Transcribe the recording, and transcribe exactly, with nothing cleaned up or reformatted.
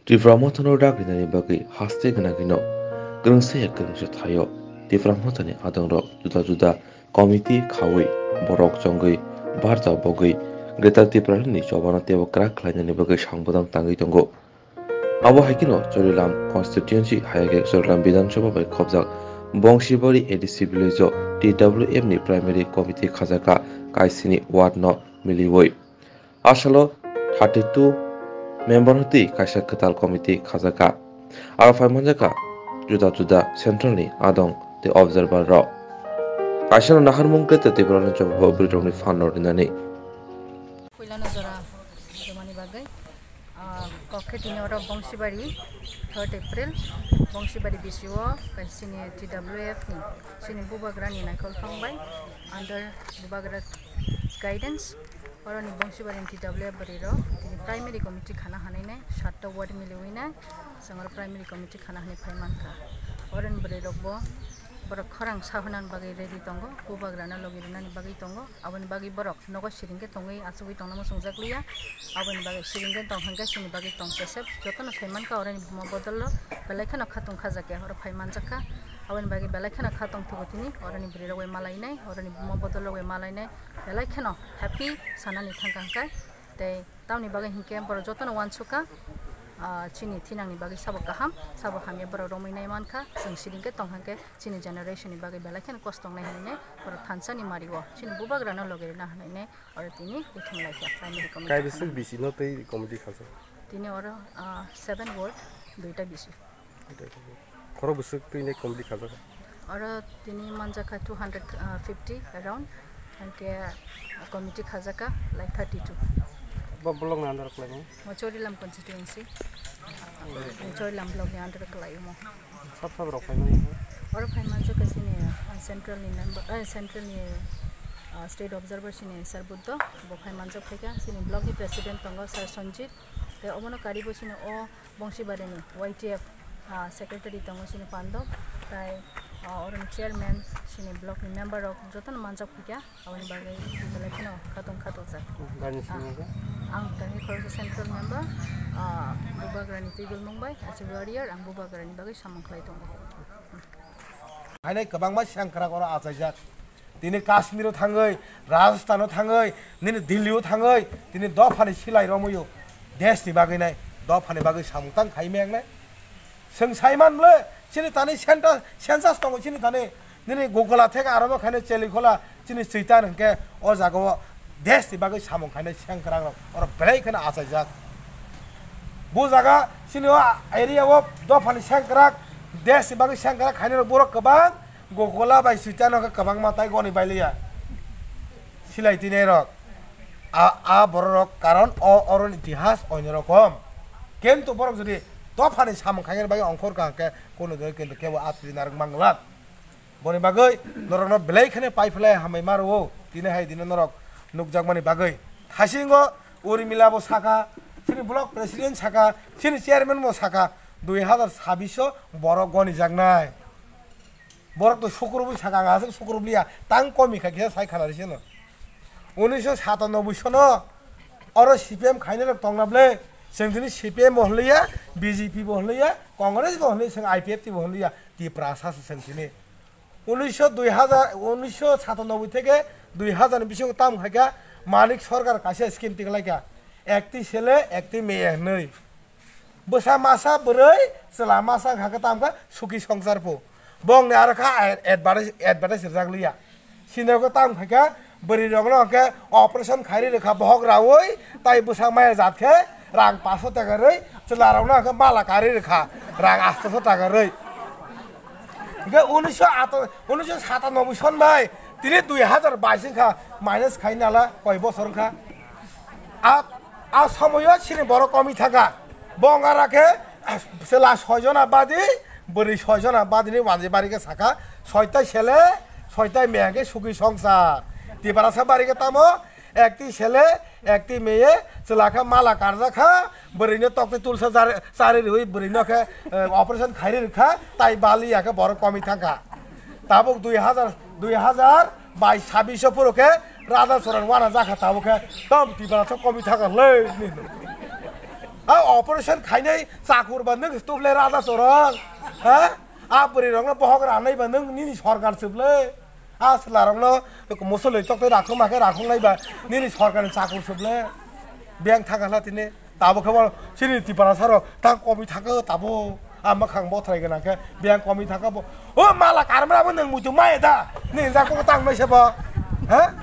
Tipra Mothano rak rinani bagwi haste gwnagwino kwrwngsa ya kwrwngsa thaio Tipra Mothani adongrok juda juda committee khaui borok chongwi barja bogwi Greater Tipralandni chobano teibo kwrak khlainani bagwi sangbodam tangwi tongo. Abo hai kheno Chorilam constituency hai khe Chorilam Bidhan Sabha bai khopjak Bongsibari A D C village o T W F ni primary committee khajakha kaisini ward no miliui. Asalo thirty two member hwtwi kaisa kwtal committee khajakha. Aro phai manjakha juda juda central ni adong tei observer rok. Kaisano naharmung khe tei Tipraland chobabo bwrwi rokni phan no rinani. Puilano jora jomani bagwi, ah, kok khe tini oro Bongsibari, third April, Bongsibari B C O, kaisini T W F ni, chini bubagrani naikhol thong bai, under bubagra guidance, oroni Bongsibari T W F bwrwi rok tini primary committee khana hanai nai, satta ward miliui nai, chwng oro primary committee khana hanai phai mankha. Oroni bwrwi rok bo borok khorang sahunan bagwi ready tongo, bubagrano logi rinani bagwi tongo, aboni bagwi borok nogo siring khe tongwi achugwi tongna muchungjak liya. Aboni bagwi siring khe tong hwnkhe chini bagwi tong kesep jotono sai mankha, oroni buma bodol rok belai kheno khatung khajak ya, oro phai manjak kha. Aboni bagwi belai kheno kha tong thugo tini, oroni bwrwi rok bai malainai, oroni buma bodol rok bai malainai, belai kheno happy sanani thangkha hwnkhe. Tei tamoni bagwi hinkhe borok jotono uansukha, ah, chini thinangni bagwi sabo kaham, sabo hamya borok romwi nai mankha, chwng siring khe tong hwnkhe chini generation ni bagwi belai kheno kosto wngnai hinwi borok thansa ni mari o chini bubagrano logi rwna hinwi oro tini kuthum lai kha primary committee. Kaibiswk B C no tei committee khajak? Tini oro, ah, seven ward, duita B C. Khoro bwswk twi nai committee khajak? Oro tini manjakha two hundred fifty around, hwnkhe committee khajakha like thirty two. Bo block ni under khlaimo? Mo Chorilam constituency, Chorilam block ni under khlaimo. Sab sab rok phaimani? Oro phaimanjakha chini, ah, central ni member, eh, central ni, ah, state observer chini Sir Buddho, bo phaimanjak phaikha, chini block ni president tongo Sir Sanjit, tei obono karibo chini o Bongsibari ni Y T F, ah, secretary tongo chini Pandop, tai, ah, oroni chairman chini block ni member rok jotono manjak phaikha, aboni bagwi belai kheno khatong khatokjak. Bani Ah, simi khe? Ang tani khoroksa central member, ah, Bubagrani Tuidul Mungbai, as a warrior, ang Bubagrani bagwi samung khlai tongo. Hainai kwbangma sengkrak oro achaijak. Tini Kashmiro thangwi, Rajasthano thangwi, nini Dillio thangwi, tini dophani silai romwi o. Deshni bagwi nai, dophani bagwi samung tang khai mengnai. Chwng saiman ble, chini tani centa-, census tongo chini tani, nini Gokola theke arombo khainai Chelikhola, chini Chwitan hwnkhe o jagao deshni bagwi samung khainai sengkrak rok, oro belai kheno achaijak. Bo jaga chini o area o dophani sengkrak, deshni bagwi sengkrak khainai rok borok kwbang, Gokola bai Chwitan hwnkhe kwbangma tai goni bailiya. Silai tini rok. A, a borok rok karon o, oroni itihas oino rokom. Kintu borok jodi dophani samung khainai bagwi ongkhor kaham khe kono doi kintu kebo atri narwk mangla. Boni bagwi norokno belai kheno pai phlai hambai ma rwo. Tini hai dino norok nukjakmani bagwi. Thasingo Urmila bo sakha, chini block president sakha, chini chairman bo sakha, dui hazar sabbish o borok gonijaknai. Borok to sukrubwi sakha, ang aswk sukrubliya, tang komi kha kisa sai khana rwsino. Unisho satanoboi sono oro C P M khainai rok tongna ble, chwng tini C P M bo hwnliya, B J P bo hwnliya, Congress bo hwnliya, chwng I P F T bo hwnliya, Tiprasa se chwng tini. Unisho dui hazar, unisho satanoboi theke dui hazar ni bisingo tamo khaikha Manik Sarkar kaisa scheme tiklaikha, ekti sele, ekti meye hwnwi. Bwsa masa bwrwi, chwla masa wngkha khe tamo khe suki songsar pho. Bongni aro kha ad-, advertise, advertise rwjak liya. Sini khe tamo khaikha bwrwi rokno khe operation khairi rwkha bohok raui, tai bwsa maya jat khe rang paso taka rwi, chwla rokno khe mala karwi rwkha rang astoso taka rwi. Hingkhe unisho ato, unisho satanoboi son bai tini dui hazar bais wngkha, minus khai nala koi bosor wngkha. A, a somoyo chini borok komi thangkha. Bongara khe chwla soi jona badi, bwrwi soi jona badini wanjwi bari khe sakha, soitai sele, soitai meyang khe sugi songsar. Tiprasa bari khe tamo, ekti sele, ekti meye, chwla khe mala karjak kha, bwrwino tokti tulsa jar-, chari rwi bwrwino khe, eh, operation khairi rwkha, tai bali ya khe borok komi thangkha. Tabuk dui hazar, dui hazar bais sabbish o phuru khe Radha Charan wana jakha tabuk khe tom Tiprasa komi thangkha le. A operation khainai chakur ba nwng stop le raja chorong. Ha? A bwrwi rokno bohok ranai ba nwng nini sorkar chuble. A sla rokno musol le chokte rakhung ma khe rakhung lai ba nini sorkar ni chakur chuble. Beng thang khala tini tabo khe bo chini Tiprasa rok ta komi thaka tabo. A makhang bothrai gana khe beng komi thaka bo. O mala karmra bo nwng muitu mai da. Ni ja ko tang mai se bo. Ha?